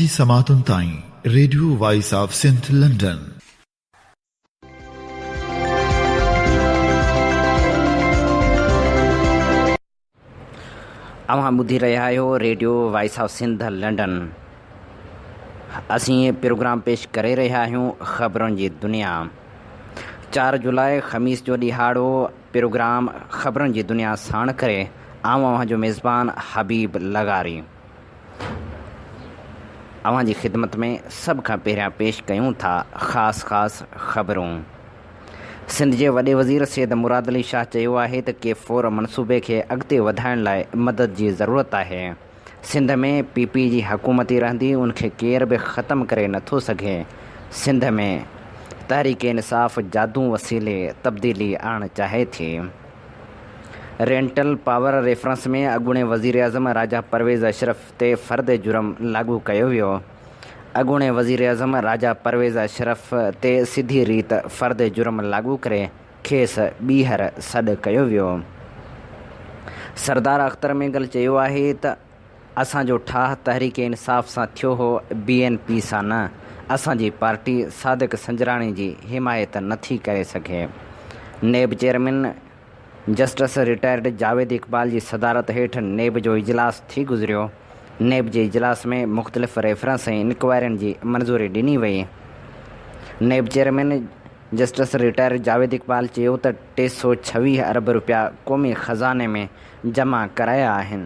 اوهان جي سماعتن تائين radio voice of Sindh London. اوهان ٻڌي رهيا آهيو radio voice of Sindh London. اسين پروگرام پيش ڪري رهيا آهيون خبرن جي دنيا. چار جولاء خميس جو ڏهاڙو پروگرام خبرن جي دنيا ساڻ ڪري آئون اوهان جو ميزبان حبيب لغاري اوهان جي خدمت ۾ سڀ کان پهريان پيش ڪيون ٿا خاص خاص خبرون. سنڌ جي وڏي وزير سيد مراد علي شاهه چيو آهي ته ڪي فور منصوبي کي اڳتي وڌائڻ لاء مدد جي ضرورت آهي، سنڌ ۾ پي پي جي حڪومت ئي رهندي ان کي ڪير به ختم ڪري نٿو سگهي، سنڌ ۾ تحريڪ انصاف جادو وسيلي تبديلي آڻڻ چاهي ٿي. رينٽل پاور ريفرنس ۾ اڳوڻي وزيراعظم راجا پرويز اشرف تي فرد جرم لاڳو ڪيو ويو. اڳوڻي وزيراعظم راجا پرويز اشرف تي سڌي ريت فرد جرم لاڳو ڪري کيس ٻيهر سڏ ڪيو ويو. سردار اختر مينگل چيو آهي ته اسان جو ٺاهه تحريڪ انصاف سان ٿيو هو بي اين پي سان نه، اسان جي پارٽي صادق سنجراڻي جي حمايت نٿي ڪري سگهي. NAB chairman justice retired Javed Iqbal جي صدارت هيٺ نيب جو اجلاس ٿي گذريو. نيب جي اجلاس ۾ مختلف ريفرنس ۽ انڪوائرين جي منظوري ڏني وئي. NAB chairman justice retired Javed Iqbal چيو ته 326 ارب رپيا قومي خزاني ۾ جمع ڪرايا آهن.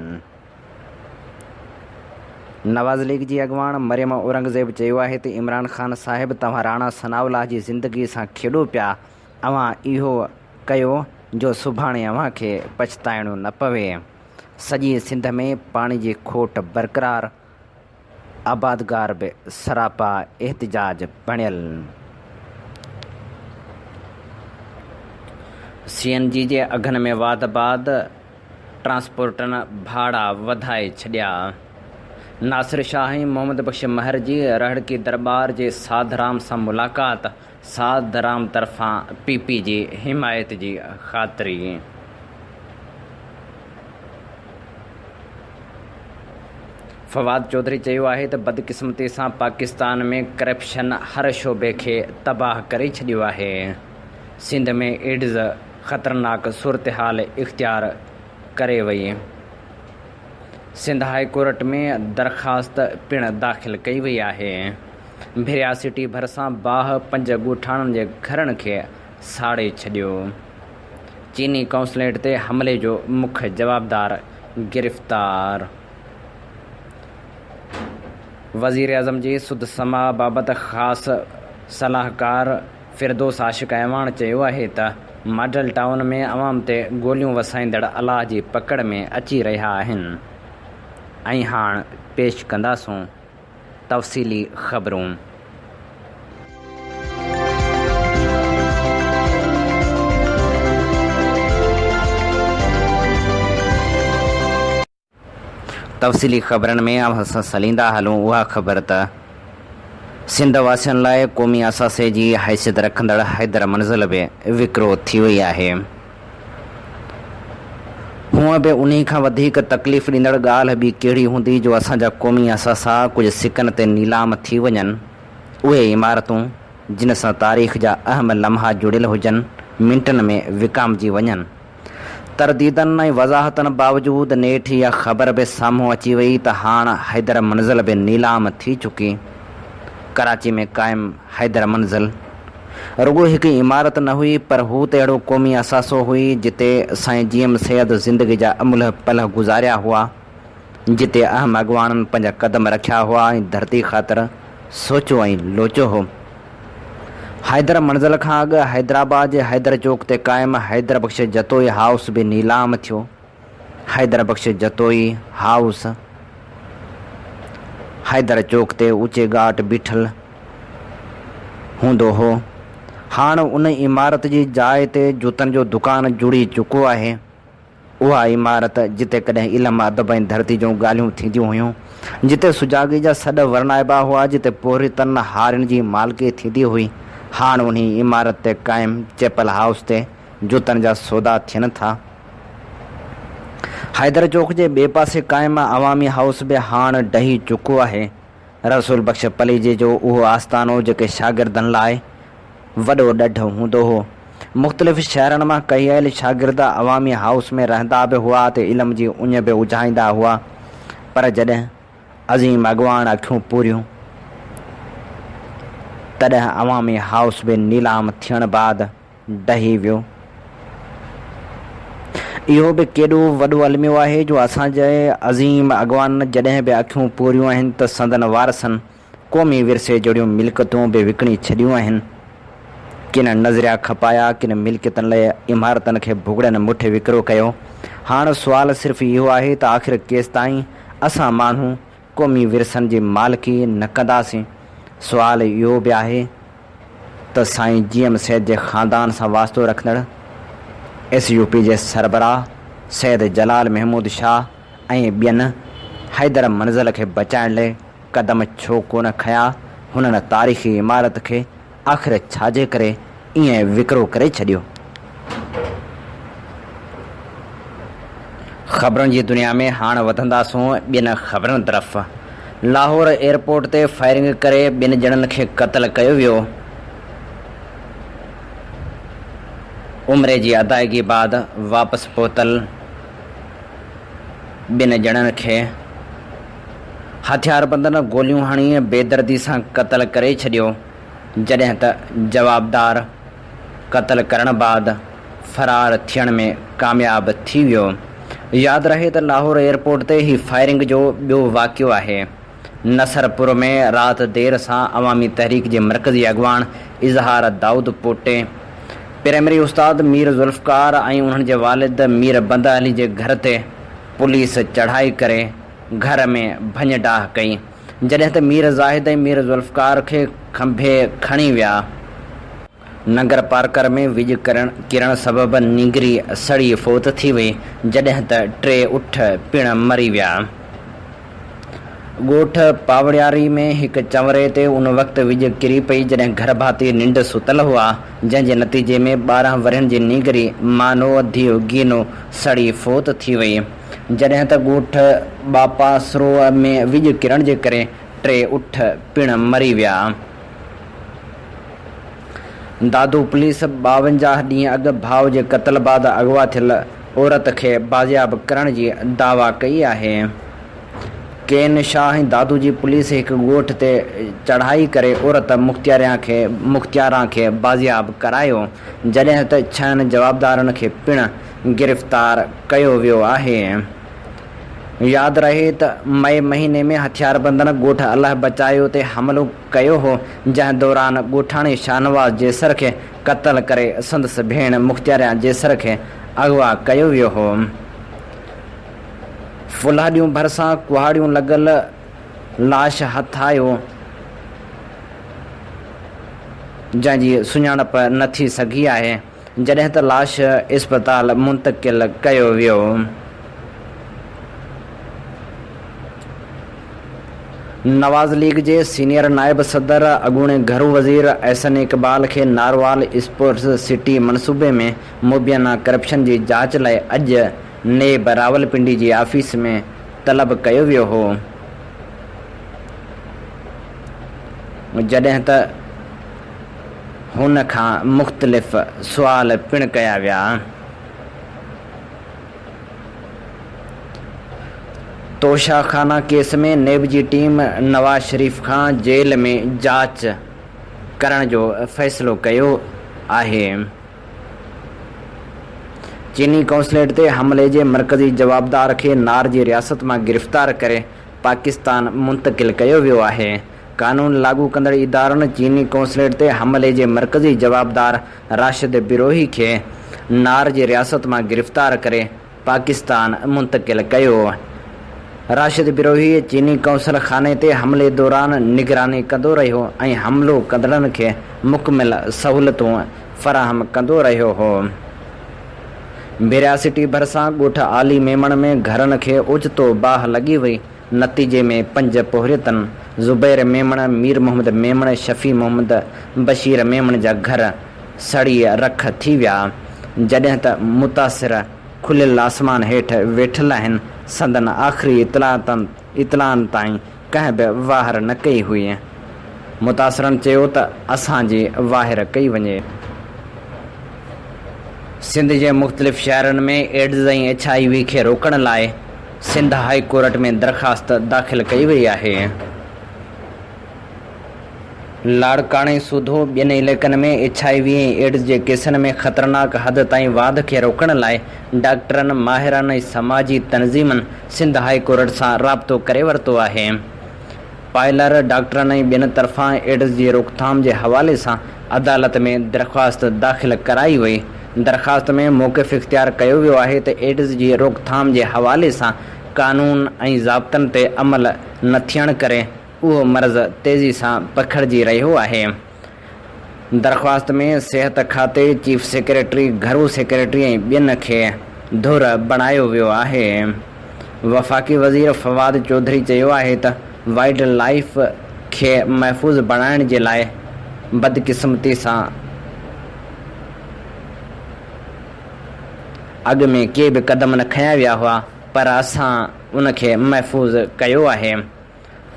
نواز ليگ جي اڳواڻ مريم اورنگزيب چيو آهي ته عمران خان صاحب توهان راڻا ثناء الله جي زندگي سان کيڏو پيا، اوهان اهو ڪيو جو سڀاڻي اوهان کي پڇتائڻو نه پوي. سڄي سنڌ ۾ پاڻي جي کوٽ برقرار، آبادگار به سراپا احتجاج بڻيل. سي اين جي جي اگهن ۾ واڌ بعد ٽرانسپورٽن ڀاڙا وڌائي ڇڏيا. ناصر شاهه ۽ محمد بخش مهر جي رهڙڪي درٻار جي ساڌرام سان ملاقات، ساڌ رام طرفان پي پي جي حمايت جي خاطري. فواد چوڌري چيو آهي ته بدقسمتي سان پاڪستان ۾ ڪرپشن هر شعبي کي تباهه ڪري ڇڏيو آهي، سنڌ ۾ ايڊز خطرناڪ صورتحال اختيار ڪري وئي، سنڌ هاء ڪورٽ ۾ درخواست پڻ داخل ڪئي وئي آهي. ڀريا سٽي ڀرسان باهه پنج ڳوٺاڻن جي گهرن کي ساڙي ڇڏيو. چيني قونصليٽ تي حملي جو مک جوابدار گرفتار. وزيراعظم جي سڌ سماء بابت خاص صلاحڪار فردوس عاشق اعواڻ چيو آهي ته ماڊل ٽائون ۾ عوام تي گوليون وسائيندڙ الله جي پڪڙ ۾ اچي رهيا آهن ۽ هاڻ پيش ڪنداسون. تفصيلي خبرون. تفصيلي خبرن ۾ اوهان سان سليندا هلون اها خبر ته سنڌ واسين لاء قومي اثاثي جي حيثيت رکندڙ حيدر منزل به وڪرو ٿي وئي آهي. هونء به انهي کان وڌيڪ تڪليف ڏيندڙ ڳالهه ٻي ڪهڙي هوندي جو اسان جا قومي اثاثا ڪجهه سڪن تي نيلام ٿي وڃن. اهي عمارتون، جن سان تاريخ جا اهم لمحا جڙيل هجن، منٽن ۾ وڪامجي وڃن. ترديدن ۽ وضاحتن باوجود نيٺ اها خبر به سامهون اچي وئي ته هاڻ حيدر منزل به نيلام ٿي چڪي. ڪراچي ۾ قائم حيدر منزل رڳو هڪ عمارت نه هئي پر هو ته اهڙو قومي اثاثو هئي جتي سائين جي ايم سيد زندگي جا املهه پلهه گذاريا هئا، جتي اهم اڳواڻن پنهنجا قدم رکيا هئا ۽ ڌرتي خاطر سوچيو ۽ لوچيو هو. حيدر منزل کان اڳ حيدرآباد جي حيدر چوڪ تي قائم حيدر بخش جتوئي هائوس به نيلام ٿيو. حيدر بخش جتوئي هائوس حيدر چوڪ تي اوچي ڳاٽ بيٺل هوندو هو. هاڻ ان عمارت جي جاء تي جوتن جو دڪان جڙي چڪو آهي. اها عمارت جتي ڪڏهن علم، ادب ۽ ڌرتي جون ڳالهيون ٿينديون هيون، جتي سجاڳي جا سڏ ورنائبا هئا، جتي پورهيتن هارين جي مالڪي ٿيندي هئي، هاڻ انهي عمارت تي قائم چيپل هائوس تي جوتن جا سودا ٿين ٿا. حيدر چوڪ جي ٻئي پاسي قائم عوامي هائوس به هاڻ ڊهي چڪو آهي. رسول بخش پليجي جو اهو آستانو جيڪي شاگردن لاء وڏو ڏڍ هوندو هو. مختلف شهرن مان ڪهي آيل شاگرد عوامي هائوس ۾ رهندا به هئا ته علم جي اڃ به اجهائيندا هئا پر جڏهن عظيم اڳواڻ اکيون پوريون تڏهن عوامي هائوس به نيلام ٿيڻ بعد ڊهي ويو. اهو به ڪيڏو وڏو الميو آهي جو اسان جي عظيم اڳواڻن جڏهن به اکيون پوريون آهن ته سندن وارثن قومي ورثي جهڙيون ملڪيتون به وڪڻي ڇڏيون آهن. ڪن نظريا کپايا، ڪن ملڪيتن لئه عمارتن کي ڀڳڙن مٺ وڪرو ڪيو. هاڻ سوال صرف اهو آهي ته آخر ڪيستائين اسان ماڻهو قومي ورثن جي مالڪي نه ڪنداسين؟ سوال اهو به آهي ته سائين جي ايم سيد جي خاندان سان واسطو رکندڙ ايس يو پي جي سربراهه سيد جلال محمود شاهه ۽ ٻين حيدر منزل کي بچائڻ لئه قدم ڇو ڪونه کنيا، هنن تاريخي عمارت کي آخر ڇاجي ڪري ائين وڪرو ڪري ڇڏيو؟ خبرن جي دنيا ۾ هاڻ وڌنداسون ٻين خبرن طرف. لاهور ايئرپورٽ تي فائرنگ ڪري ٻن ڄڻن کي قتل ڪيو ويو. عمري جي ادائگي بعد واپس پهتل ٻن ڄڻن کي هٿياربندن گوليون هڻي بيدردي سان قتل ڪري ڇڏيو، جڏهن ته جوابدار قتل ڪرڻ بعد فرار ٿيڻ ۾ ڪامياب ٿي ويو. ياد رهي ته لاهور ايئرپورٽ تي هي فائرنگ جو ٻيو واقعو آهي. نصرپور ۾ رات دير سان عوامي تحريڪ جي مرڪزي اڳواڻ اظهار دائود پوٽي، پرائمري استاد مير ذوالفقار ۽ انهن جي والد مير بنده علي جي گهر تي پوليس چڙهائي ڪري گهر ۾ ڀڃ ڊاهه ڪئي، جڏهن ته مير زاهد ۽ مير ذوالفقار کي کنڀي کڻي ويا. ننگر پارڪر ۾ وڄ ڪرڻ سبب نينگري سڙي فوت ٿي وئي، جڏهن ته ٽي اٺ پڻ مري ويا. ڳوٺ پاوڙياري ۾ هڪ چنوري تي ان وقت وڄ ڪري پئي جڏهن گهر ڀاتي ننڊ ستل هئا، جنهن جي نتيجي ۾ 12 ورهين جي نينگري مانوء ڌيء گينو سڙي فوت ٿي وئي. جڏهن ته ڳوٺ ٻاپاسروء ۾ وڄ ڪرڻ جي ڪري ٽي اٺ پڻ مري ويا. دادو پوليس 52 ڏينهن اڳ ڀاء جي قتل بعد اغوا ٿيل عورت کي بازياب ڪرڻ جي دعويٰ ڪئي آهي. ڪين شاهه ۽ دادو جي پوليس هڪ ڳوٺ تي چڙهائي ڪري عورت مختياران کي بازياب ڪرايو، جڏهن ته ڇهن جوابدارن کي پڻ گرفتار ڪيو ويو آهي. ياد رهي ته مئي مهيني ۾ هٿياربندن ڳوٺ الله بچايو تي حملو ڪيو هو، جنهن دوران ڳوٺاڻي شاهنواز جيسر کي قتل ڪري سندس ڀيڻ مختياريان جيسر کي اغوا ڪيو ويو هو. ڦلهاڏيون ڀرسان ڪهاڙيون لڳل لاش هٿ آيو، جنهن جي سڃاڻپ نه ٿي سگهي آهي. جڏهن ته لاش اسپتال منتقل ڪيو ويو. نواز ليگ جي سينيئر نائب صدر اڳوڻي گهرو وزير احسن اقبال کي ناروال اسپورٽس سٽي منصوبي ۾ مبينا ڪرپشن جي جاچ لاء اڄ نيب راولپنڊي جي آفيس ۾ طلب ڪيو ويو هو. جڏهن ته هن کان مختلف سوال پڻ ڪيا ويا. توشا خانا ڪيس ۾ نيب جي ٽيم نواز شريف کان جيل ۾ جاچ ڪرڻ جو فيصلو ڪيو آهي. چيني قونصليٽ تي حملي جي مرڪزي جوابدار کي نار جي رياست مان گرفتار ڪري پاڪستان منتقل ڪيو ويو آهي. قانون لاڳو ڪندڙ ادارن چيني قونصليٽ تي حملي جي مرڪزي جوابدار راشد بروهي کي نار جي رياست مان گرفتار ڪري پاڪستان منتقل ڪيو. راشد بروهي چيني قونصل خاني تي حملي دوران نگراني ڪندو رهيو ۽ حملو ڪندڙن کي مڪمل سهولتون فراهم ڪندو رهيو هو. ڀيريا سٽي ڀرسان ڳوٺ عالي ميمڻ ۾ گهرن کي اوچتو باهه لڳي وئي، نتيجي ۾ پنج پورهيتن زبير ميمڻ، مير محمد ميمڻ، شفيع محمد، بشير ميمڻ جا گهر سڙي رک ٿي ويا، جڏهن ته متاثر کليل آسمان هيٺ ويٺل آهن، سندن آخري اطلاعن تائين. ڪنهن به واهر نه ڪئي هئي. متاثرن چيو ته اسان جي واهر ڪئي وڃي. سنڌ جي مختلف شهرن ۾ ايڊز ۽ ايڇ I V کي روڪڻ لاء سنڌ هائي ڪورٽ ۾ درخواست داخل ڪئي وئي آهي. لاڙڪاڻي سوڌو ٻين علائقن ۾ ايڇ I V ۽ AIDS جي ڪيسن ۾ خطرناڪ حد تائين واڌ کي روڪڻ لاء ڊاڪٽرن، ماهرن ۽ سماجي تنظيمن سنڌ هائي ڪورٽ سان رابطو ڪري ورتو آهي. پائلر، ڊاڪٽرن ۽ ٻين طرفان ايڊز جي روڪٿام جي حوالي سان عدالت ۾ درخواست داخل ڪرائي وئي. درخواست ۾ موقف اختيار ڪيو ويو آهي ته ايڊز جي روڪٿام جي حوالي سان قانون ۽ ضابطن تي عمل نه ٿيڻ ڪري اهو مرض تيزي سان پکڙجي رهيو آهي. درخواست ۾ صحت کاتي، چيف سيڪريٽري، گهرو سيڪريٽري ۽ ٻين کي ڌر بڻايو ويو آهي. وفاقي وزير فواد چوڌري چيو آهي ته وائلڊ لائيف کي محفوظ بڻائڻ جي لاء بدقسمتي سان اڳ ۾ ڪي به قدم نه کنيا ويا هئا پر اسان ان کي محفوظ ڪيو آهي.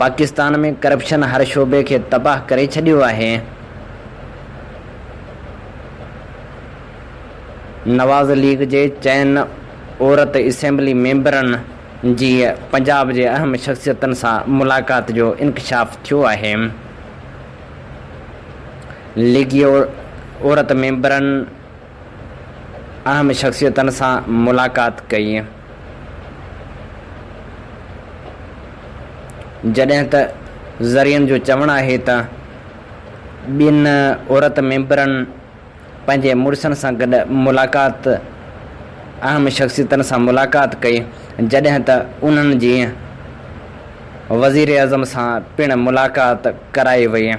پاڪستان ۾ ڪرپشن هر شعبي کي تباهه ڪري ڇڏيو آهي. نواز ليگ جي چئن عورت اسيمبلي ميمبرن جي پنجاب جي اهم شخصيتن سان ملاقات جو انڪشاف ٿيو آهي. ليگي عورت ميمبرن اهم شخصيتن سان ملاقات ڪئي. جڏهن ته ذريعن جو چوڻ آهي ته ٻن عورت ميمبرن پنهنجي مڙسن سان گڏ ملاقات اهم شخصيتن سان ملاقات ڪئي جڏهن ته انهن جي وزيراعظم سان پڻ ملاقات ڪرائي وئي.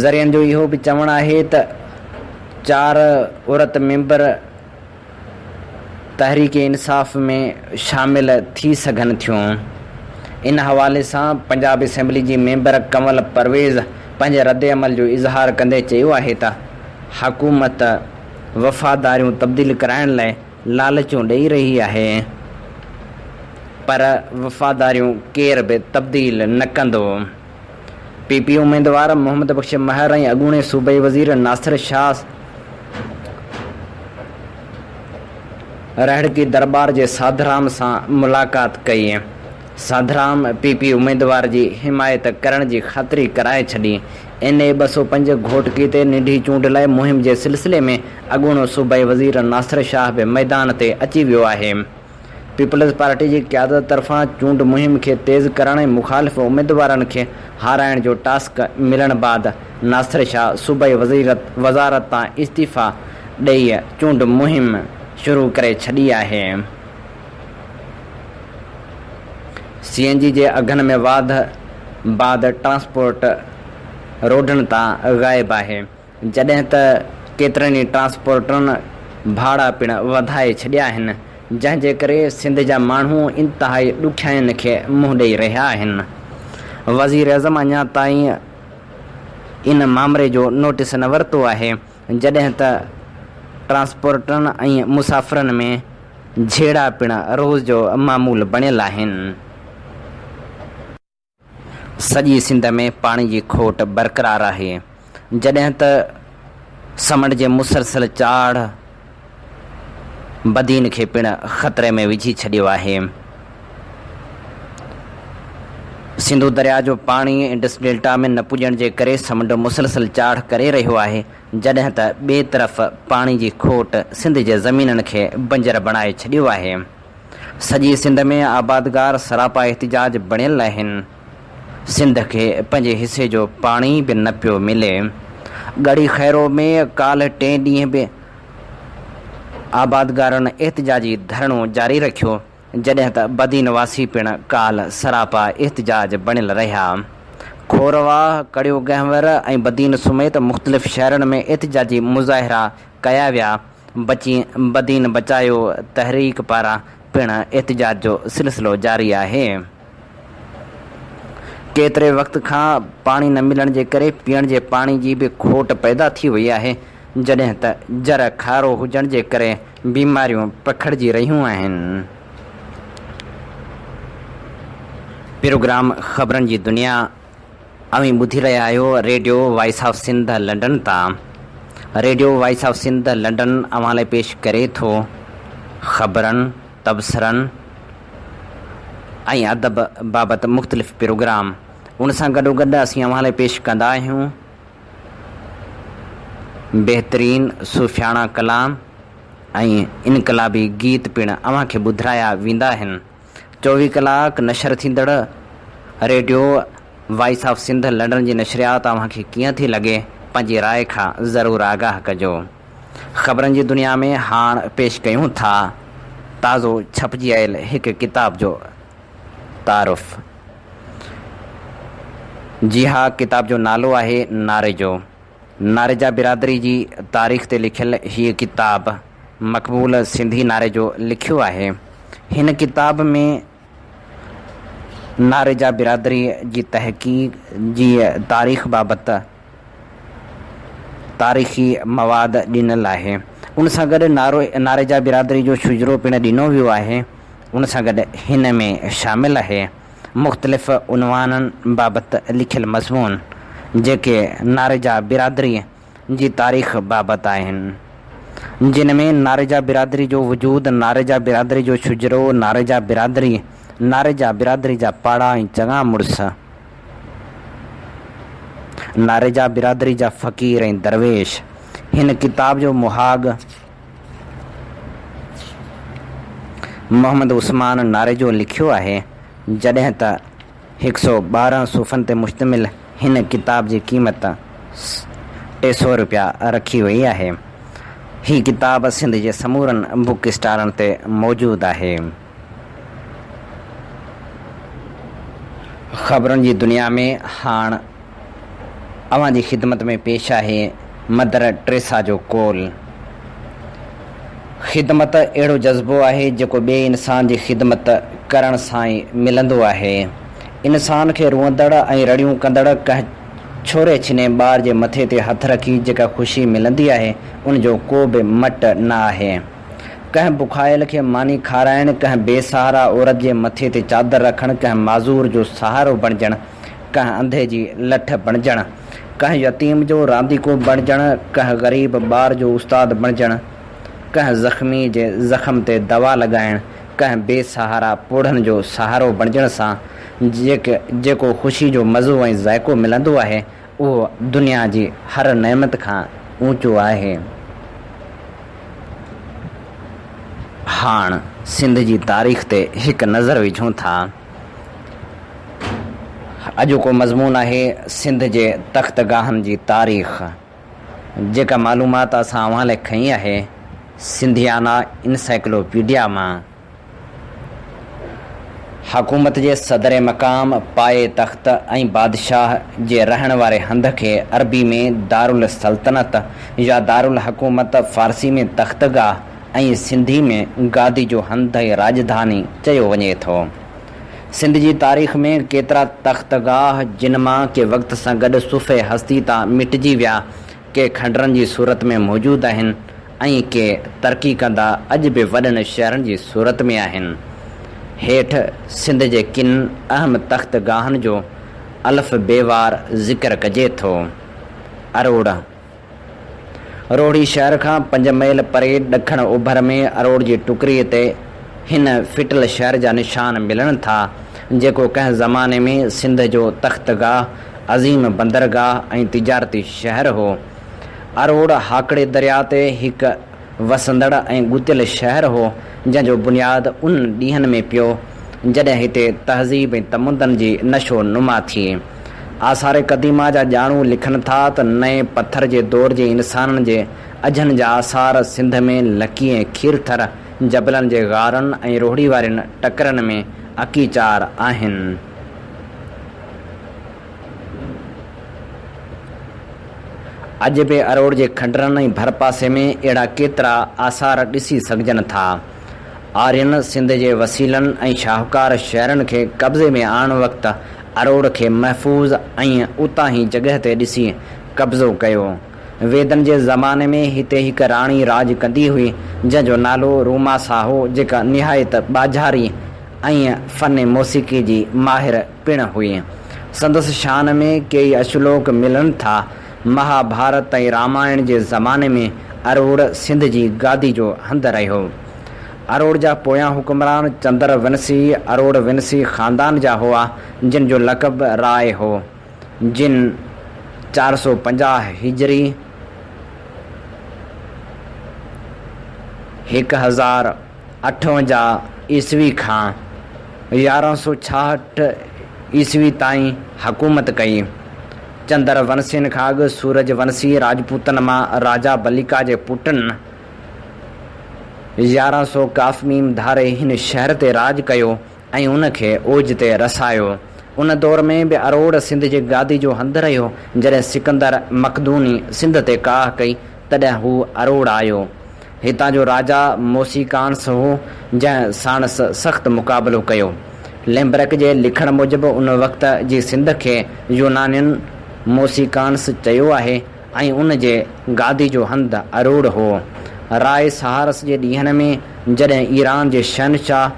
ذريعن جو اهو به چوڻ آهي ته چار عورت ميمبر تحريڪ انصاف ۾ شامل ٿي سگهن ٿيون. ان حوالي سان پنجاب اسيمبلي جي ميمبر ڪنول پرويز پنهنجي ردعمل جو اظهار ڪندي چيو آهي ته حڪومت وفاداريون تبديل ڪرائڻ لاء لالچون ڏئي رهي آهي پر وفاداريون ڪير به تبديل نه ڪندو. پي پي اميدوار محمد بخش مهر ۽ اڳوڻي صوبائي وزير ناصر شاهه رهڙڪي درٻار جي ساڌرام سان ملاقات ڪئي. ساڌرام پي پي اميدوار جي حمايت ڪرڻ جي خاطري ڪرائي ڇڏي. اين اي 205 گهوٽڪي تي ننڍي چونڊ لاء مهم جي سلسلي ۾ اڳوڻو صوبائي وزير ناصر شاهه به ميدان تي اچي ويو آهي. پيپلز پارٽي جي قيادت طرفان چونڊ مهم کي تيز ڪرڻ ۽ مخالف اميدوارن کي هارائڻ جو ٽاسڪ ملڻ بعد ناصر شاهه صوبائي وزارت تان استعيفيٰ ڏئي چونڊ مهم شروع ڪري ڇڏي آهي. سي اين جي جي اگهن ۾ واڌ بعد ٽرانسپورٽ روڊن تان غائب آهي. جڏهن ته ڪيترن ئي ٽرانسپورٽرن ڀاڙا پڻ وڌائي ڇڏيا آهن، جنهن جي ڪري سنڌ جا ماڻهو انتهائي ڏکيائين کي منهن ڏئي رهيا آهن. وزيراعظم اڃا تائين ان مامري جو نوٽيس نه ورتو آهي، جڏهن ته ٽرانسپورٽرن ۽ مسافرن ۾ جهيڙا پڻ روز جو معمول بڻيل آهن. سڄي سنڌ ۾ پاڻي جي کوٽ برقرار آهي، جڏهن ته سمنڊ جي مسلسل چاڙهه بدين کي پڻ خطري ۾ وجهي ڇڏيو آهي. سنڌو درياء جو پاڻي انڊس ڊيلٽا ۾ نه پڄڻ جي ڪري سمنڊ مسلسل چاڙهه ڪري رهيو آهي، جڏهن ته ٻئي طرف پاڻي جي کوٽ سنڌ جي زمينن کي بنجر بڻائي ڇڏيو آهي. سڄي سنڌ ۾ آبادگار سراپا احتجاج بڻيل آهن، سنڌ کي پنهنجي حصي جو پاڻي به نه پيو ملي، ڳڙهي خيرو ۾ ڪالهه ٽئين ڏينهن به آبادگارن احتجاجي ڌرڻو جاري رکيو، جڏهن ته بدين واسي پڻ ڪالهه سراپا احتجاج بڻيل رهيا. کورواهه، ڪڙيو گهنور ۽ بدين سميت مختلف شهرن ۾ احتجاجي مظاهرا ڪيا ويا، بچي بدين بچايو تحريڪ پاران پڻ احتجاج جو سلسلو جاري آهي. ڪيتري وقت کان پاڻي نه ملڻ جي ڪري پيئڻ جي پاڻي جي به کوٽ پيدا ٿي وئي آهي، جڏهن ته جر کارو هجڻ جي ڪري بيماريون پکڙجي رهيون آهن. پروگرام خبرن جي دنيا اوهين ٻڌي رهيا آهيو radio voice of Sindh London تان. Radio voice of Sindh London اوهان لاء پيش ڪري ٿو خبرن، تبصرن ۽ ادب بابت مختلف پروگرام. ان سان گڏوگڏ اسين اوهان لاء پيش ڪندا آهيون بهترين صوفياڻا ڪلام ۽ انقلابي گيت پڻ اوهان کي ٻڌرايا ويندا آهن. چوويهه ڪلاڪ نشر ٿيندڙ radio voice of Sindh London جي نشريات اوهان کي ڪيئن ٿي لڳي پنهنجي راء کان ضرور آگاهه ڪجو. خبرن جي دنيا ۾ هاڻ پيش ڪيون ٿا تازو ڇپجي آيل هڪ ڪتاب جو تعارف. جي ها ڪتاب جو نالو آهي ناريجو. ناريجا برادري جي تاريخ تي لکيل هيء ڪتاب مقبول سنڌي ناريجو لکيو آهي. هن ڪتاب ۾ ناريجا برادري جي تحقيق جي تاريخ بابت تاريخي مواد ڏنل آهي. ان سان گڏ ناريجا برادري جو شجرو پڻ ڏنو ويو آهي. ان سان گڏ هن ۾ شامل آهي. مختلف عنوانن بابت لکيل مضمون، جيڪي ناريجا برادريء جي تاريخ بابت آهن. جن ۾ ناريجا برادري جو وجود، ناريجا برادري جو شجرو، ناريجا برادري، ناريجا برادري جا پاڙا ۽ چڱا مڙس، ناريجا برادري جا فقير ۽ درويش. هن ڪتاب جو مهاڳ محمد عثمان ناريجو لکيو آهي، جڏهن ته هڪ سئو 12 صفحن تي مشتمل هن ڪتاب جي قيمت 300 رپيا رکي وئي آهي. هي ڪتاب سنڌ جي سمورن بڪ اسٽالن تي موجود آهي. خبرن جي دنيا ۾ هاڻ اوهان جي خدمت ۾ پيش آهي مدر ٽريسا جو قول. خدمت اهڙو جذبو آهي جيڪو ٻئي انسان جي خدمت ڪرڻ سان ئي ملندو آهي. انسان کي روئندڙ ۽ رڙيون ڪندڙ ڪنهن ڇوري ڇني ٻار جي مٿي تي هٿ رکي جيڪا خوشي ملندي آهي ان جو ڪو به مٽ نه آهي. ڪنهن بکايل کي ماني کارائڻ، ڪنهن بي سهارا عورت جي مٿي تي چادر رکڻ، ڪنهن معذور جو سهارو بڻجڻ، ڪنهن انڌي جي لٺ بڻجڻ، ڪنهن يتيم جو رانديڪو بڻجڻ، ڪنهن غريب ٻار جو استاد بڻجڻ، ڪنهن زخمي جي زخم تي دوا لڳائڻ، ڪنهن بي سهارا پوڙهن جو سهارو بڻجڻ سان جيڪو خوشي جو مزو ۽ ذائقو ملندو آهي، اهو دنيا جي هر نعمت کان اوچو آهي. هاڻ سنڌ جي تاريخ تي هڪ نظر وجهون ٿا. اڄوڪو مضمون آهي سنڌ جي تختگاهن جي تاريخ. جيڪا معلومات اسان اوهان لاء کنئي آهي سنڌيانا انسائيڪلوپيڊيا مان. حڪومت جي صدر مقام، پايه تخت ۽ بادشاهه جي رهڻ واري هنڌ کي عربي ۾ دارالسلطنت يا دارالحڪومت، فارسي ۾ تختگاهه ۽ سنڌي ۾ گادي جو هنڌ ۽ راڄڌاني چيو وڃي ٿو. سنڌ جي تاريخ ۾ ڪيترا تختگاهه جن مان ڪي وقت سان گڏ صفحه هستي تان مٽجي ويا، ڪي کنڊرن جي صورت ۾ موجود آهن ۽ ڪي ترقي ڪندا اڄ به وڏن شهرن جي صورت ۾ آهن. هيٺ سنڌ جي ڪن اهم تخت گاهن جو الف بي وار ذڪر ڪجي ٿو. اروڙ، روهڙي شهر کان پنج ميل پري ڏکڻ اوڀر ۾ اروڙ جي ٽڪريء تي هن ڦٽل شهر جا نشان ملن ٿا، جيڪو ڪنهن زماني ۾ سنڌ جو تخت گاهه عظيم بندرگاهه ۽ تجارتي شهر هو. اروڙ هاڪڙي درياء تي هڪ وسندڙ ۽ ڳتيل شهر هو، جنهن جو بنياد انهن ڏينهن ۾ پيو، جڏهن هتي تهذيب ۽ تمدن جي نشو نما ٿي. آثار قديمه جا ڄاڻو لکن ٿا ته نئين پٿر جي دور جي انسانن جي اجهن جا آثار سنڌ ۾ لڪي ۽ کيرٿر جبلن جي غارن ۽ روهڙي وارين ٽڪرن ۾ اڪيچار آهن. اڄ به اروڙ جي کنڊرن ۽ ڀرپاسي ۾ اهڙا ڪيترا آثار ڏسي سگهجن ٿا. آرين سنڌ جي وسيلن ۽ شاهوڪار شهرن کي قبضي ۾ آڻڻ وقت اروڙ کي محفوظ ۽ اتاهين جڳهه تي ڏسي قبضو ڪيو. ويدن جي زماني ۾ هتي هڪ راڻي راڄ ڪندي هئي، جنهن جو نالو روماسا هو، جيڪا نهايت ٻاجهاري ۽ فن موسيقي جي ماهر پڻ هئي. سندس شان ۾ ڪيئي اشلوڪ ملن ٿا. مها ڀارت ۽ رامائڻ جي زماني ۾ اروڙ سنڌ جي گادي جو هنڌ رهيو. اروڙ جا پويان حڪمران چندر ونسي اروڙ ونسي خاندان جا هئا، جن جو لقب راء هو، جن 450 هجري، 1058 عيسوي کان 1166 عيسوي تائين حڪومت ڪئي. چندر ونسين کان اڳ سورج ونسي راجپوتن مان راجا بليڪا جي پٽن 1100 ق م ڌاري هن شهر تي راڄ ڪيو ۽ ان کي اوج تي رسايو. ان دور ۾ به اروڙ سنڌ جي گادي جو هنڌ رهيو. جڏهن سڪندر مقدوني سنڌ تي ڪاهه ڪئي، تڏهن هو اروڙ آيو. هتان جو راجا موسيڪانس هو، جنهن ساڻس سخت مقابلو ڪيو. لئمبرڪ جي لکڻ موجب ان وقت جي سنڌ کي يونانين موسيڪانس چيو آهي ۽ ان جي گادي جو هنڌ اروڙ هو. راء سهارس جي ڏينهن ۾ جڏهن ايران جي شهنشاهه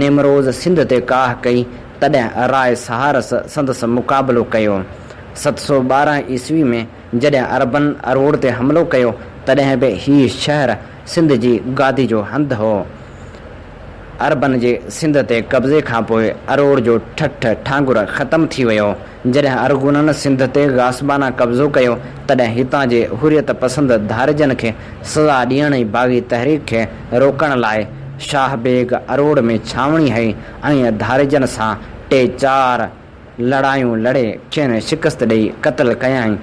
نيمروز سنڌ تي ڪاهه ڪئي، تڏهن راء سهارس سندس مقابلو ڪيو. 712 عيسوي ۾ جڏهن عربن اروڙ تي حملو ڪيو، تڏهن به هي شهر سنڌ جي گادي جو هنڌ هو. عربن جي سنڌ تي قبضي کان پوء اروڙ جو ٺٺ ٺانگر ختم ٿي ويو. جڏهن ارغونن سنڌ تي غاصبانه قبضو ڪيو، تڏهن هتان جي حريت پسند ڌاريجن کي سزا ڏيڻ ۽ باغي تحريڪ کي روڪڻ لاء شاهه بيگ اروڙ ۾ ڇانوڻي هنئي ۽ ڌاريجن سان ٽي چار لڙايون لڙي کين شڪست ڏئي قتل ڪيائين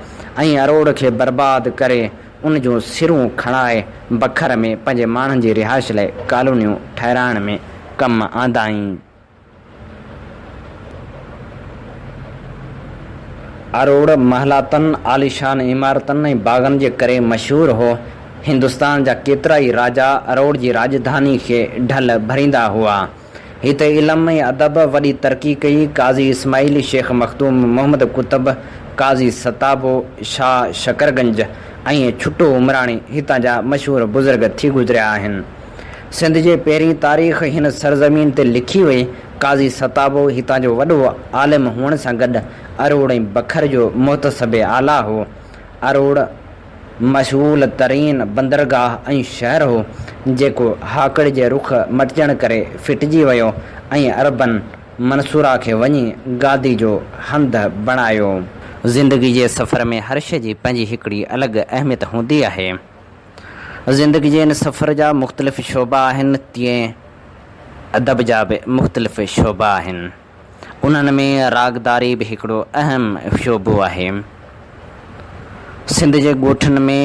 ۽ اروڙ کي برباد ڪري ان جون سرون کڻائي بکر ۾ پنهنجي ماڻهن جي رهائش لاء ڪالونيون ٺهرائڻ ۾ ڪم آندائين. اروڙ محلاتن، عاليشان عمارتن ۽ باغن جي ڪري مشهور هو. هندستان جا ڪيترائي راجا اروڙ جي راڄڌاني کي ڍل ڀريندا هئا. هتي علم ۽ ادب وڏي ترقي ڪئي. قاضي اسماعيل، شيخ مخدوم محمد قطب، قاضي ستابو، شاهه شڪرگنج ۽ ڇٽو عمراڻي هتان جا مشهور بزرگ ٿي گذريا آهن. سنڌ جي پهرين تاريخ هن سرزمين تي لکي وئي. قاضي ستابو هتان جو وڏو عالم هئڻ سان گڏ اروڙ ۽ بکر جو محتسب اعليٰ هو. اروڙ مشغول ترين بندرگاهه ۽ شهر هو، جيڪو هاڪڙي جي رخ مٽجڻ ڪري ڦٽجي ويو ۽ عربن منصوره کي وڃي گادي جو هنڌ بڻايو. زندگي جي سفر ۾ هر شيء جي پنهنجي هڪڙي الڳ اهميت هوندي آهي. زندگي جي ان سفر جا مختلف شعبا آهن، تيئن ادب جا به مختلف شعبا آهن. انهن ۾ راڳداري به هڪڙو اهم شعبو آهي. سنڌ جي ڳوٺن ۾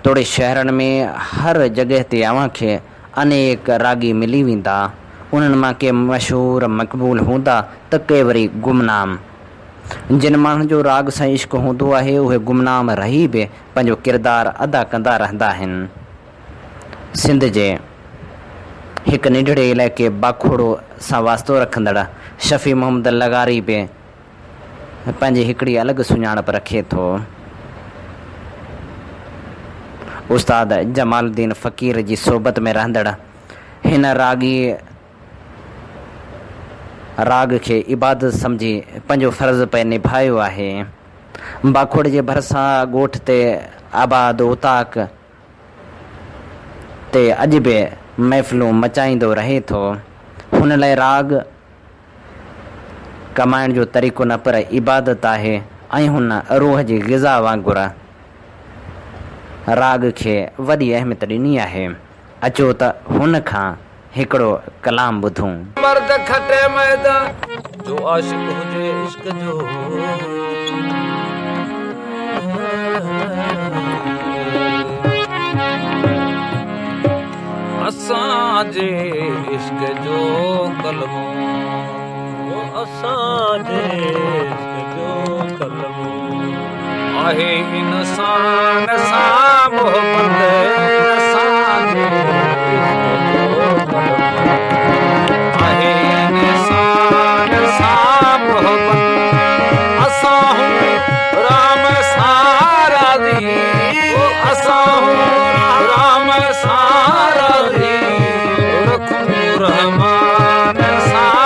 توڙي شهرن ۾ هر جڳهه تي اوهان کي انيڪ راڳي ملي ويندا. انهن مان ڪي مشهور مقبول هوندا ته ڪي وري گمنام. جن ماڻهن جو راڳ سان عشق هوندو آهي اهي گمنام رهي به پنهنجو ڪردار ادا ڪندا رهندا آهن. سنڌ جي هڪ ننڍڙي علائقي باکوڙو سان واسطو رکندڙ شفيع محمد لغاري به پنهنجي هڪڙي الڳ سڃاڻپ رکي ٿو. استاد جمال الدين فقير جي صحبت ۾ رهندڙ هن راڳي راڳ کي عبادت سمجهي پنهنجو فرض پئي نڀايو آهي. باکوڙي جي ڀرسان ڳوٺ تي آباد اوطاق تي اڄ به محفلون مچائيندو رهي ٿو. هن لاء راڳ ڪمائڻ جو طريقو نه پر عبادت آهي ۽ هن روح جي غذا وانگر راڳ کي وڏي اهميت ڏني آهي. اچو ته هن کان هڪڙو ڪلام ٻڌون. مرد کٽي ميدان جو عاشق هجي عشق جو. اسان جي عشق جو ڪلمو اسان جي عشق جو ڪلمو آهي انسان سان محبت اسان جي عشق جو ڪلمو آهي انسان سان محبت اسان هون رام سان راضي اسان هون رام سان راضي رکون رحمان سان.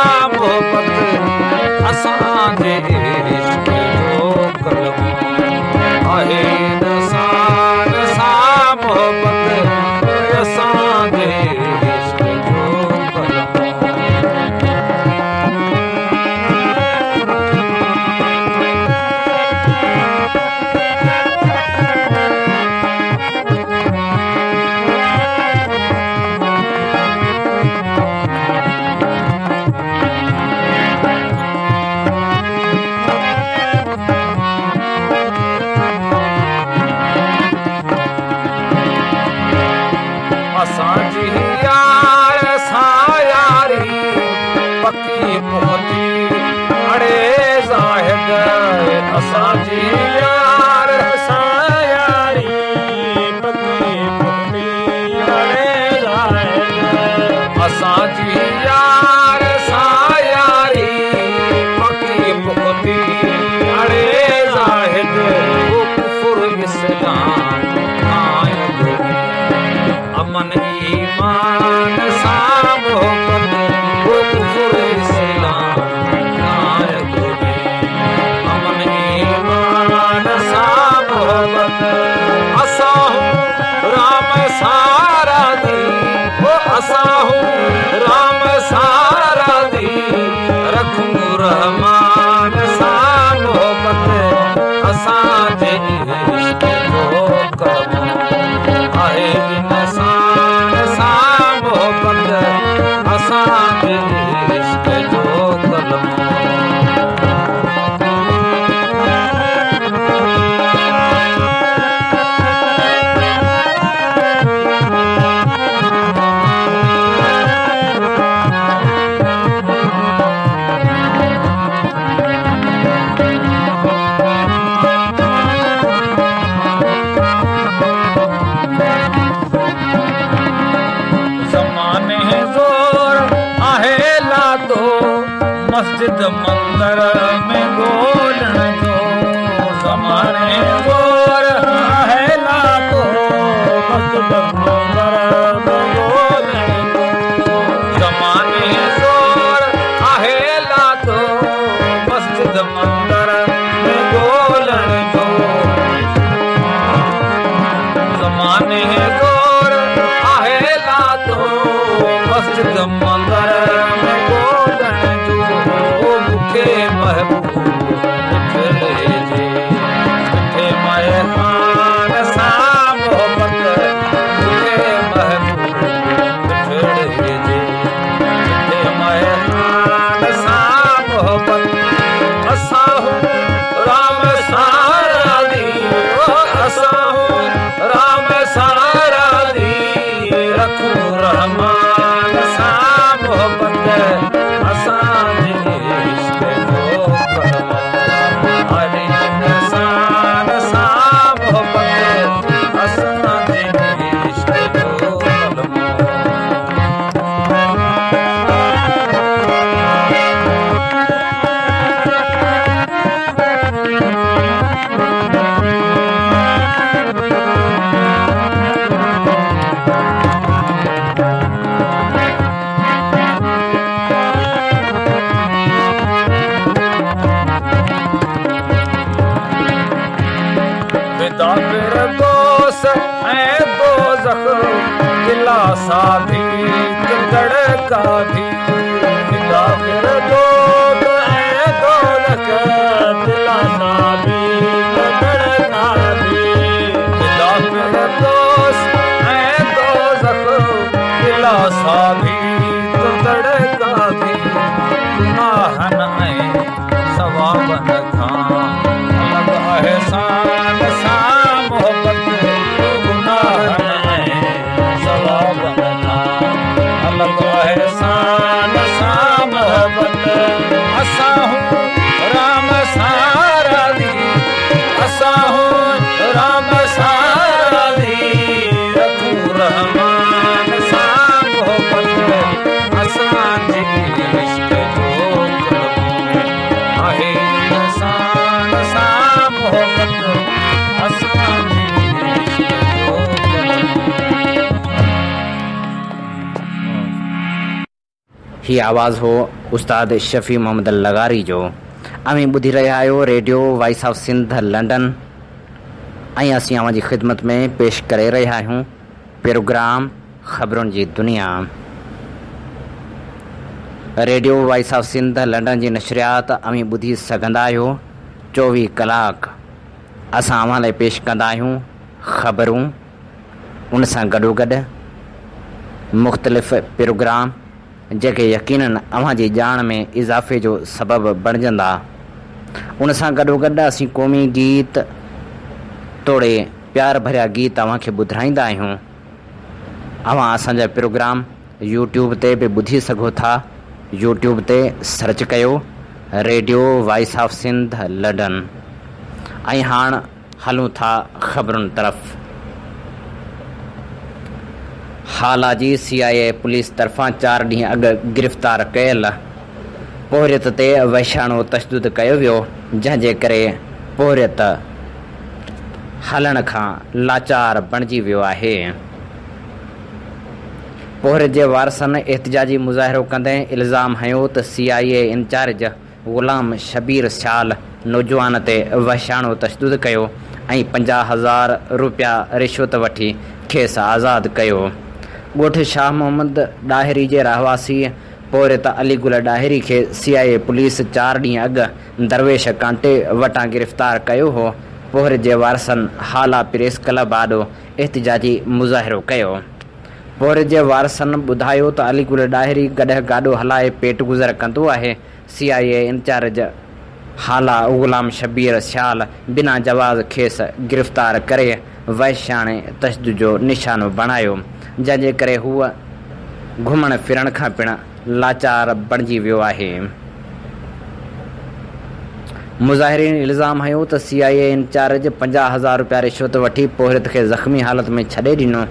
مسجد مندر ۾ ڳولڻ جو زماني زور آهي لاٿو مسجد مندر ۾ ڳولڻ جو زماني زور آهي لاٿو مسجد مندر ۾ ڳولڻ جو زماني زور آهي لاٿو مسجد مندر ۾ ڳولڻ جو مونکي محبوب مٺڙي جي مٺي مئي خان سان محبت مونکي محبوب مٺڙي جي مٺي مئي خان سان محبت اسان هون رام سان راضي اسان هون رام سان راضي رکون رحمان سان محبت اسان جي عشق جو ڪلمو آهي انسان سان محبت اسان جي عشق جو ڪلمو. فدا فردوس ۽ دوزخ دلاسا ڀي تڙڪا ڀي فدا فردوس ۽ دوزخ دلاسا ڀي تڙڪا ڀي فدا فردوس ۽ دوزخ دلاسا ڀي تڙڪا ڀي گناهن ۽ ثوابن کان الڳ احسان سان محبت گناهن ۽ ثوابن کان الڳ احسان سان محبت اسان هون رام سان راضي اسان هون رام سان راضي رکون رحمان سان محبت اسان جي عشق جو ڪلمو آهي انسان سان محبت اسان جي عشق جو ڪلمو. هي آواز هو استاد شفيع محمد لغاري جو. اوهين ٻڌي رهيا آهيو radio voice of Sindh London ۽ اسين اوهان جي خدمت ۾ پيش ڪري رهيا آهيون پروگرام خبرن جي دنيا. Radio voice of Sindh London جي نشريات اوهين ٻڌي سگهندا آهيو 24 ڪلاڪ اسان اوهان لاء پيش ڪندا آهيون خبرون ان سان گڏوگڏ مختلف پروگرام جيڪي يقينن اوهان جي ڄاڻ ۾ اضافي جو سبب بڻجندا. ان سان گڏوگڏ اسين قومي گيت توڙي پيار ڀريا گيت اوهان کي ٻڌرائيندا آهيون. اوهان اسان جا پروگرام يوٽيوب تي به ٻڌي سگهو ٿا. يوٽيوب تي سرچ ڪيو radio voice of Sindh London ۽ هاڻ هلون ٿا خبرن طرف. هالا جي سي آء اي پوليس طرفان چار ڏينهن اڳ گرفتار ڪيل پورهيت تي وحشياڻو تشدد ڪيو ويو، جنهن جي ڪري پورهيت هلڻ کان لاچار بڻجي ويو آهي. پورهيت جي وارثن احتجاجي مظاهرو ڪندي الزام هنيو ته C I A incharge Ghulam Shabbir Sial نوجوان تي وحشياڻو تشدد ڪيو ۽ 50 هزار روپيا رشوت وٺي کيس آزاد ڪيو. ڳوٺ شاهه محمد ڏاهري جي رهواسي پورهيت علي گل ڏاهري کي سي آء اي پوليس چار ڏينهن اڳ درويش ڪانٽي وٽان گرفتار ڪيو هو. پورهيت جي وارثن هالا پريس ڪلب آڏو احتجاجي مظاهرو ڪيو. پورهيت جي وارثن ٻڌايو ته علي گل ڏاهري گڏهه گاڏو هلائي پيٽ گذر ڪندو آهي، C I A incharge Hala Ghulam Shabbir Sial بنا جواز کيس گرفتار ڪري وحشياڻي تشدد جو نشانو بڻايو، جنهن جي ڪري هو گهمڻ ڦرڻ کان پڻ لاچار بڻجي ويو آهي. مظاهرين الزام هنيو ته سي آء اي انچارج 50 هزار رپيا رشوت وٺي پورهيت کي زخمي حالت ۾ ڇڏي ڏنو.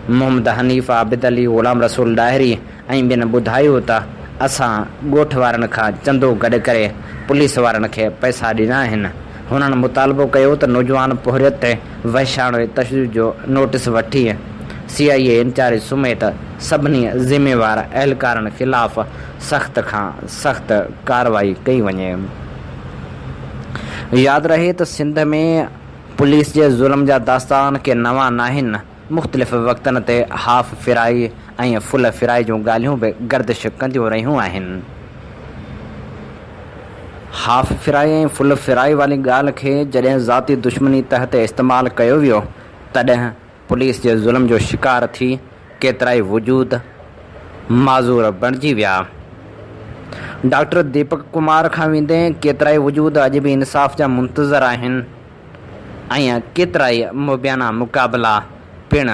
محمد حنيف، عابد علي، غلام رسول ڏاهري ۽ ٻين ٻڌايو ته اسان ڳوٺ وارن کان چندو گڏ ڪري پوليس وارن کي پئسا ڏنا آهن. هنن مطالبو ڪيو ته نوجوان پورهيت تي وحشاڻي تشدد جو نوٽيس وٺي سي آء اي انچارج سميت سڀني ذميوار اهلڪارن خلاف سخت کان سخت ڪارروائي ڪئي وڃي. ياد رهي ته سنڌ ۾ پوليس جي ظلم جا داستان ڪي نوان ناهن. مختلف وقتن تي هاف فرائي ۽ فل فرائي جون ڳالهيون به گردش ڪنديون رهيون آهن. هاف فرائي ۽ فل فرائي واري ڳالهه کي جڏهن ذاتي دشمني تحت استعمال ڪيو ويو تڏهن پوليس جي ظلم جو شڪار ٿي ڪيترائي وجود معذور بڻجي ويا. ڊاڪٽر ديپڪ ڪمار کان ويندي ڪيترائي وجود اڄ به انصاف جا منتظر آهن. ۽ ڪيترائي مبينا مقابلا پڻ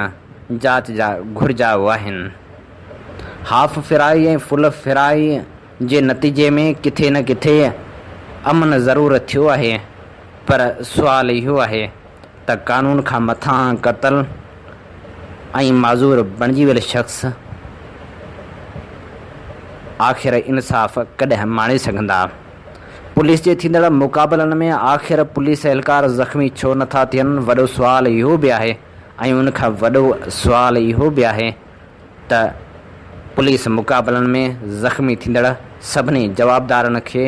جاچ جا گهرجائو آهن. هاف فرائي ۽ فل فرائي جي نتيجي ۾ ڪٿي نه ڪٿي امن ضرور ٿيو آهي پر سوال اهو آهي ته قانون کان مٿانهن قتل ۽ معذور بڻجي ويل شخص آخر انصاف ڪڏهن ماڻي سگهندا؟ پوليس جي ٿيندڙ مقابلن ۾ آخر پوليس اهلڪار زخمي ڇو نه ٿا ٿين وڏو سوال اهو به آهي ۽ ان کان وڏو سوال اهو به آهي ته پوليس مقابلن ۾ زخمي ٿيندڙ سڀني جوابدارن کي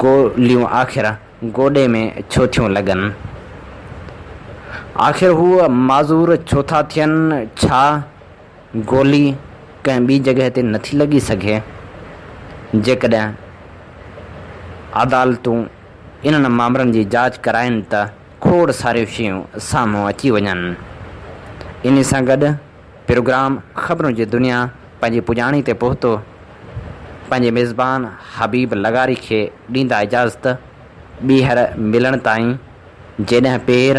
گوليون آخر گوڏي ۾ ڇو ٿيون لڳن؟ آخر هو معذور ڇو ٿا ٿين؟ ڇا گولي ڪنهن ٻي جڳهه تي نٿي لڳي سگهي، جيڪڏهن عدالتون انهن مامرن جي جاچ ڪرائين ته کوڙ ساريون شيون سامهون اچي وڃن. انهي سان گڏ پروگرام خبرن جي دنيا پنهنجي پڄاڻي تي پهتو. پنهنجي ميزبان حبيب لغاري کي ڏيندا اجازت، ٻيهر ملڻ تائين جيڏانهن پير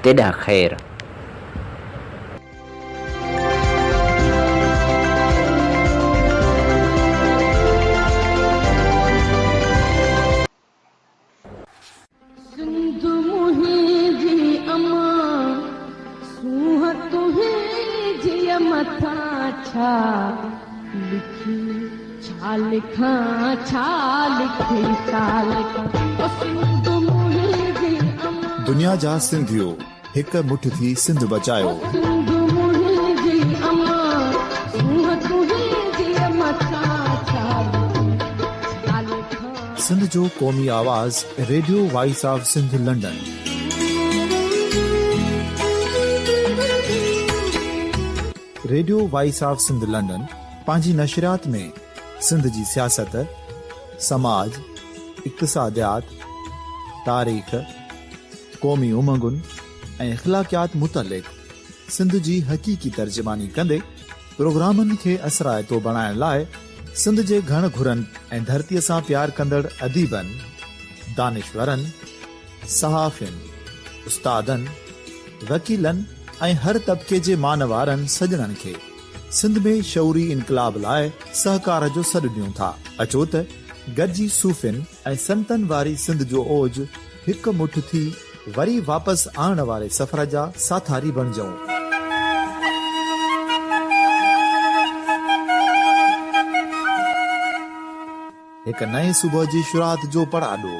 تيڏانهن خير. سنڌ منهنجي امان سونهن تنهنجيء مٿان ڇا لکي ڇا لکان ڇا لکي ڇا لکان او سنڌ منهنجي امان. دنيا جا سنڌيو هڪ مٺ ٿي سنڌ بچايو. سنڌ منهنجي امان سونهن تنهنجي مٿان ڇا لکان ڇا لکان. سنڌ جو قومي آواز radio voice of Sindh London. Radio voice of Sindh London پنهنجي نشريات ۾ سنڌ جي سياست، سماج، اقتصاديات، تاريخ، قومي امنگن ۽ اخلاقيات متعلق سنڌ جي حقيقي ترجماني ڪندي پروگرامن کي اثرائتو بڻائڻ لاء سنڌ جي گهڻ گهرن ۽ ڌرتيء سان پيار ڪندڙ اديبن، دانشورن، صحافين، استادن، وڪيلن ۽ هر طبقي جي مانوارن سڄڻن کي سنڌ ۾ شعوري انقلاب لاء سهڪار جو سڏ ڏيون ٿا. اچو ته گڏجي صوفين ۽ سنتن واري سنڌ جو اوج هڪ مٺ ٿي وري واپس آڻڻ واري سفر جا ساٿاري بڻجون. هڪ نئين صبح جي شروعات جو پڙاڏو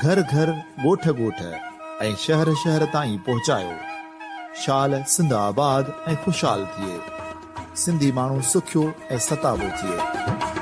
گهر گهر، ڳوٺ ڳوٺ ۽ شهر شهر تائين پهچايو. شال سنڌ آباد ۽ خوشحال ٿئي. سنڌي ماڻهو سکيو ۽ ستابو ٿئي.